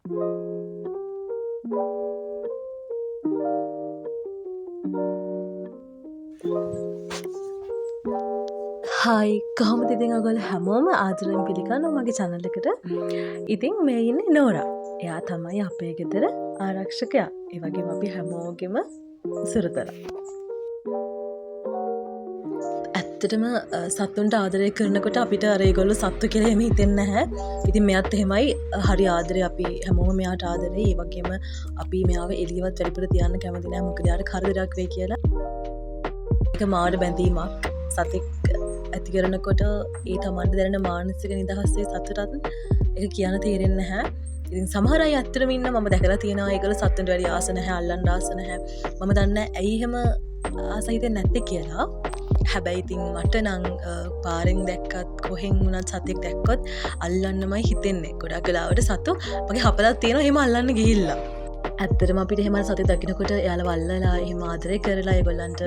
Hi, කොහොමද ඉතින් ඔයගොල්ලෝ හැමෝම ආදරෙන් පිළිගන්නවා මගේ channel එකට. ඉතින් මේ ඉන්නේ නෝරා. එයා තමයි අපේ ගෙදර ආරක්ෂකයා. ඒ වගේම අපි හැමෝගෙම සුරතලා. ඇත්තටම සත්තුන්ට ආදරය කරනකොට අපිට අර ඒගොල්ලෝ සත්තු කියලා එහෙම හිතෙන්නේ නැහැ. ඉතින් මෙයාත් එහෙමයි, හරි ආදරේ, අපි හැමෝම මෙයාට ආදරේ. ඒ වගේම අපි මෙයාව එළියවත් වැඩිපුර තියන්න කැමති නැහැ. මොකද එයාට කරදරයක් වෙයි කියලා. ඒක මාර බැඳීමක්. සතෙක් ඇති කරනකොට ඒ තමන්ට දැනෙන මානසික නිදහසේ සතුටත් ඒක කියන්න තේරෙන්නේ නැහැ. ඉතින් සමහර අය ඇත්තටම ඉන්න මම දැකලා තියෙනවා ඒගොල්ලෝ සත්තුන්ට වැඩි ආස නැහැ, අල්ලන්න ආස නැහැ. මම දන්නේ නැහැ ඇයි එහෙම ආස හිතෙන්නේ නැත්තේ කියලා. හැබැයි ඉතින් මට නම් පාරෙන් දැක්කත් කොහෙන් වුණත් සතෙක් දැක්කොත් අල්ලන්නමයි හිතෙන්නේ. ගොඩක් වෙලාවට සතු මගේ හපලක් තියෙනවා එහෙම අල්ලන්න ගිහිල්ලා. ඇත්තටම අපිට එහෙම සතෙක් දකිනකොට එයාලව අල්ලලා එහෙම ආදරය කරලා ඒගොල්ලන්ට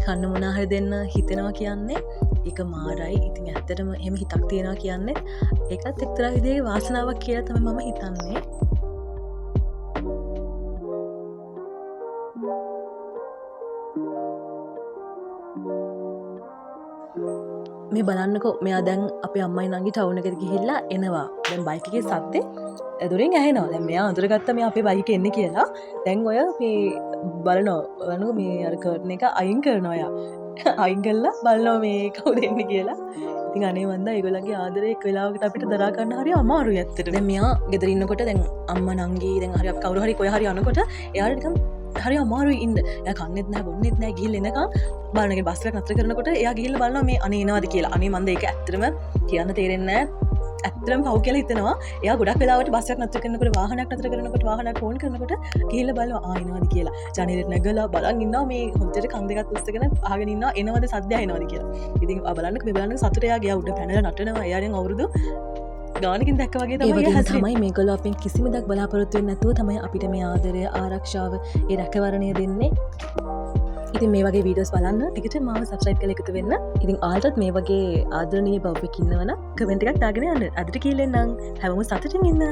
කන්න මොනා හරි දෙන්න හිතෙනවා කියන්නේ ඒක මාරයි. ඉතින් ඇත්තටම එහෙම හිතක් තියෙනවා කියන්නේ ඒකත් එක්තරා විදිහේ වාසනාවක් කියලා තමයි මම හිතන්නේ. මේ බලන්නකෝ, මෙයා දැන් අපේ අම්මයි නංගි ටවුන් එකට ගිහිල්ලා එනවා. දැන් බයික් එකේ සද්දේ දුරින් ඇහෙනවා. දැන් මෙයා අඳුරගත්ත මෙයා අපේ බයික් එකේ එන්නේ කියලා. දැන් ඔය මේ බලනකො මේ අර කර්ටන් එක අයින් කරනවා එයා. අයින් කරලා බලනවා මේ කවුද එන්නේ කියලා. ඉතින් අනේ මන්දා ඒගොල්ලන්ගේ ආදරේ එක් වෙලාවකට අපිට දරා ගන්න හරි අමාරුයි ඇත්තටම. දැන් මෙයා ගෙදර ඉන්නකොට දැන් අම්මා නංගි දැන් හරි අපි කවුරු හරි කොහේ හරි යනකොට එයාට නිකන් හරි අමාරුයි ඉන්න. එයා කන්නේත් නැහැ බොන්නේත් නැහැ ගිහිල්ලා එනකන් බලන එක බස් එකක් නතර කරනකොට එයා ගිහිල්ලා බලනවා මේ අනේ එනවද කියලා. අනේ මන්ද ඒක ඇත්තටම කියන්න තේරෙන්නේ නැහැ. ඇත්තටම පව් කියලා හිතෙනවා. එයා ගොඩක් වෙලාවට බස් එකක් නතර කරනකොට වාහනයක් නතර කරනකොට වාහනයක් ෆෝන් කරනකොට ගිහිල්ලා බලනවා ආ එනවද කියලා. ජනේලෙට නැගලා බලන් ඉන්නවා මේ හොඳට කන් දෙකත් උස්සගෙන අහගෙන ඉන්නවා එනවද සද්දය එනවද කියලා. ඉතින් බලන්නකෝ මේ බලන්නකෝ සතුට එයා ගියා උඩ පැනලා නටනවා. එයා දැන් අවුරුදු ගානකින් දැක්ක වගේ ඒ තමයි එයා වගේම හැසිරෙන්නේ. තමයි මේගොල්ලෝ අපෙන් කිසිම දෙයක් බලාපොරොත්තු වෙන්නේ නැතුව තමයි අපිට මේ ආදරය, ආරක්ෂාව, ඒ රැකවරණය දෙන්නේ. ඉතින් මේ වගේ වීඩියෝස් බලන්න දිගටම මාව සබ්ස්ක්‍රයිබ් කරලා එකතු වෙන්න. ඉතින් ඔයාලටත් මේ වගේ ආදරණීය බව්වෙක් ඉන්නවනම් කමෙන්ට් එකක් දාගෙන යන්න. අදට කියලා එන්නම්. හැමෝම සතුටින් ඉන්න.